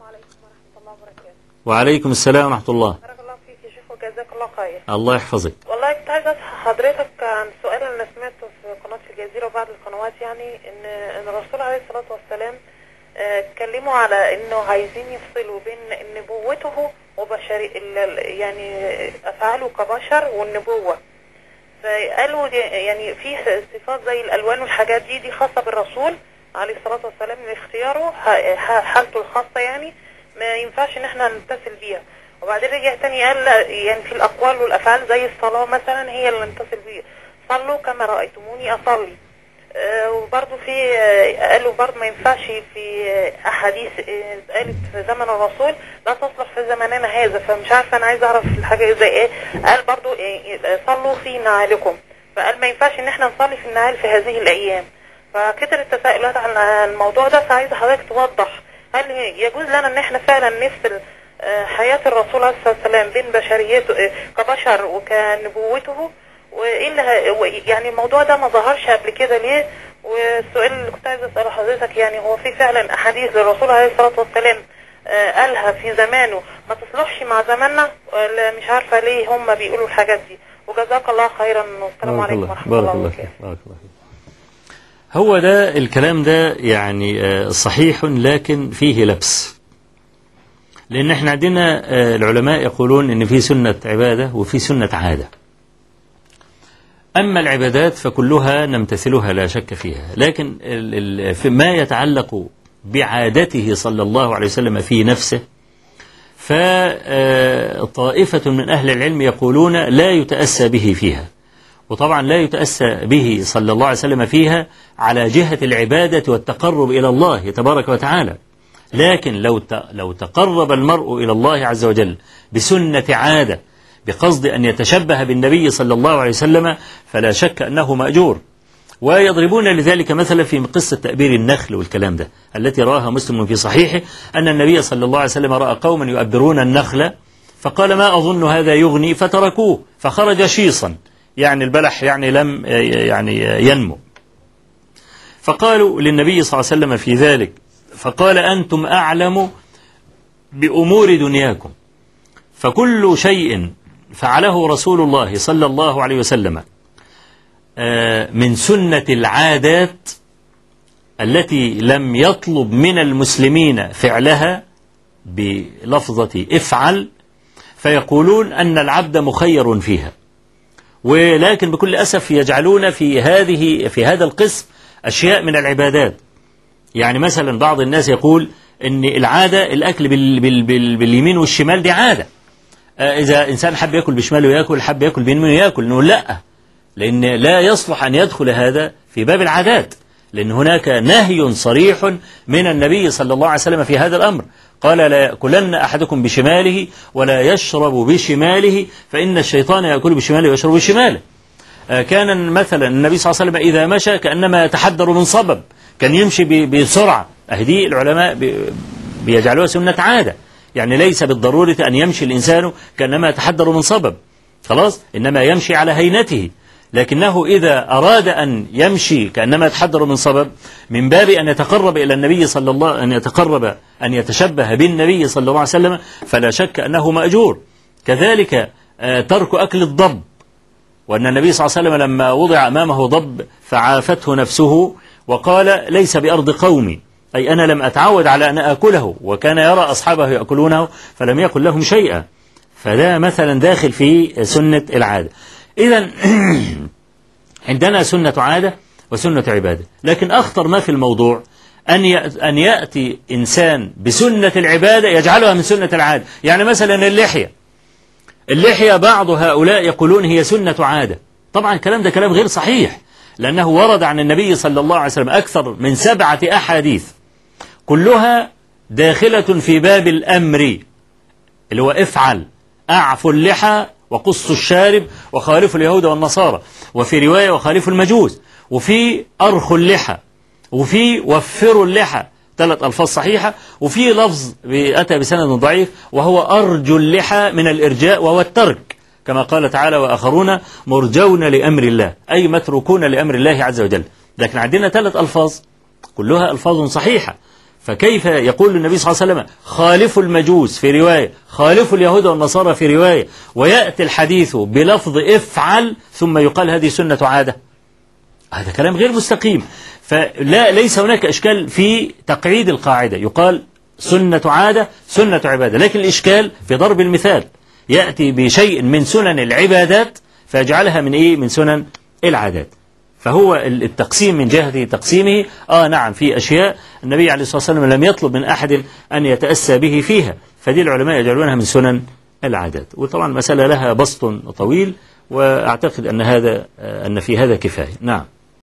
عليكم ورحمة الله وبركاته. وعليكم السلام ورحمة الله. بارك الله فيك يا شيخ وجزاك الله خير. الله يحفظك. والله كنت عايزة أسأل حضرتك عن سؤال أنا سمعته في قناة الجزيرة وبعض القنوات، يعني إن الرسول عليه الصلاة والسلام اتكلموا على إنه عايزين يفصلوا بين نبوته وبشري، يعني أفعاله كبشر والنبوة. فقالوا يعني في صفات زي الألوان والحاجات دي خاصة بالرسول عليه الصلاة والسلام لاختياره حالته الخاصة، يعني ما ينفعش ان احنا نتصل بيها. وبعدين رجع تاني قال يعني في الأقوال والأفعال زي الصلاة مثلا هي اللي نتصل بيها، صلوا كما رأيتموني أصلي. وبرضه في قالوا برضه ما ينفعش في أحاديث قالت في زمن الرسول لا تصلح في زماننا هذا. فمش عارفة، أنا عايزة أعرف الحاجة زي إيه. قال برضه صلوا في نعالكم، فقال ما ينفعش إن احنا نصلي في النعال في هذه الأيام. فكتر التساؤلات عن الموضوع ده، فعايزة حضرتك توضح هل يجوز لنا إن احنا فعلا نفصل حياة الرسول عليه الصلاة والسلام بين بشريته كبشر وكنبوته، وايه اللي يعني الموضوع ده ما ظهرش قبل كده ليه؟ والسؤال اللي كنت عايزه اساله حضرتك، يعني هو في فعلا احاديث للرسول عليه الصلاه والسلام قالها في زمانه ما تصلحش مع زماننا؟ ولا مش عارفه ليه هم بيقولوا الحاجات دي. وجزاك الله خيرا والسلام عليكم ورحمه الله وبركاته. بارك الله فيك. هو ده الكلام ده يعني صحيح، لكن فيه لبس، لأن احنا عندنا العلماء يقولون إن في سنة عبادة وفي سنة عادة. أما العبادات فكلها نمتثلها لا شك فيها، لكن ما يتعلق بعادته صلى الله عليه وسلم في نفسه فطائفة من أهل العلم يقولون لا يتأسى به فيها. وطبعا لا يتأسى به صلى الله عليه وسلم فيها على جهة العبادة والتقرب إلى الله تبارك وتعالى، لكن لو تقرب المرء إلى الله عز وجل بسنة عادة بقصد أن يتشبه بالنبي صلى الله عليه وسلم فلا شك أنه مأجور. ويضربون لذلك مثلا في قصة تأبير النخل والكلام ده التي رآها مسلم في صحيحه، أن النبي صلى الله عليه وسلم رأى قوما يؤبرون النخل فقال ما أظن هذا يغني، فتركوه فخرج شيصا، يعني البلح يعني لم يعني ينمو. فقالوا للنبي صلى الله عليه وسلم في ذلك، فقال أنتم أعلم بأمور دنياكم، فكل شيء فعله رسول الله صلى الله عليه وسلم من سنة العادات التي لم يطلب من المسلمين فعلها بلفظة افعل، فيقولون أن العبد مخير فيها. ولكن بكل أسف يجعلون في هذا القسم أشياء من العبادات. يعني مثلا بعض الناس يقول إن العادة الأكل باليمين والشمال دي عادة، إذا إنسان حب يأكل بشماله يأكل، حب يأكل بيمينه يأكل. نقول لا، لأن لا يصلح أن يدخل هذا في باب العادات، لأن هناك نهي صريح من النبي صلى الله عليه وسلم في هذا الأمر، قال لا يأكلن أحدكم بشماله ولا يشرب بشماله فإن الشيطان يأكل بشماله ويشرب بشماله. كان مثلا النبي صلى الله عليه وسلم إذا مشى كأنما يتحدر من صبب، كان يمشي بسرعة. أهدي العلماء بيجعلوها سنة عادة، يعني ليس بالضرورة أن يمشي الإنسان كأنما يتحدر من صبب، خلاص، إنما يمشي على هينته. لكنه إذا أراد أن يمشي كأنما يتحدر من صبب من باب أن يتقرب إلى النبي صلى الله، أن يتقرب، أن يتشبه بالنبي صلى الله عليه وسلم، فلا شك أنه مأجور. كذلك ترك أكل الضب، وأن النبي صلى الله عليه وسلم لما وضع أمامه ضب فعافته نفسه وقال ليس بأرض قومي، أي أنا لم أتعود على أن أكله، وكان يرى أصحابه يأكلونه فلم يقل لهم شيئا. فده مثلا داخل في سنة العادة. إذا عندنا سنة عادة وسنة عبادة، لكن أخطر ما في الموضوع أن يأتي إنسان بسنة العبادة يجعلها من سنة العادة. يعني مثلا اللحية، اللحية بعض هؤلاء يقولون هي سنة عادة. طبعا الكلام ده كلام غير صحيح، لأنه ورد عن النبي صلى الله عليه وسلم أكثر من 7 أحاديث كلها داخلة في باب الأمر اللي هو افعل، أعفوا اللحى وقصوا الشارب وخالفوا اليهود والنصارى، وفي رواية وخالفوا المجوس، وفي أرخوا اللحى، وفي وفروا اللحى، 3 ألفاظ صحيحة، وفي لفظ أتى بسند ضعيف وهو أرجو اللحى من الإرجاء وهو الترك، كما قال تعالى وآخرون مرجون لأمر الله، أي متروكون لأمر الله عز وجل. لكن عندنا 3 ألفاظ كلها ألفاظ صحيحة، فكيف يقول النبي صلى الله عليه وسلم خالفوا المجوس في رواية، خالفوا اليهود والنصارى في رواية، ويأتي الحديث بلفظ افعل ثم يقال هذه سنة عادة؟ هذا كلام غير مستقيم. فلا، ليس هناك إشكال في تقعيد القاعدة، يقال سنة عادة سنة عبادة، لكن الإشكال في ضرب المثال، يأتي بشيء من سنن العبادات فيجعلها من إيه؟ من سنن العادات. فهو التقسيم من جهة تقسيمه نعم في أشياء النبي عليه الصلاة والسلام لم يطلب من أحد أن يتأسى به فيها، فدي العلماء يجعلونها من سنن العادات. وطبعا المسألة لها بسط طويل، وأعتقد أن في هذا كفاية. نعم.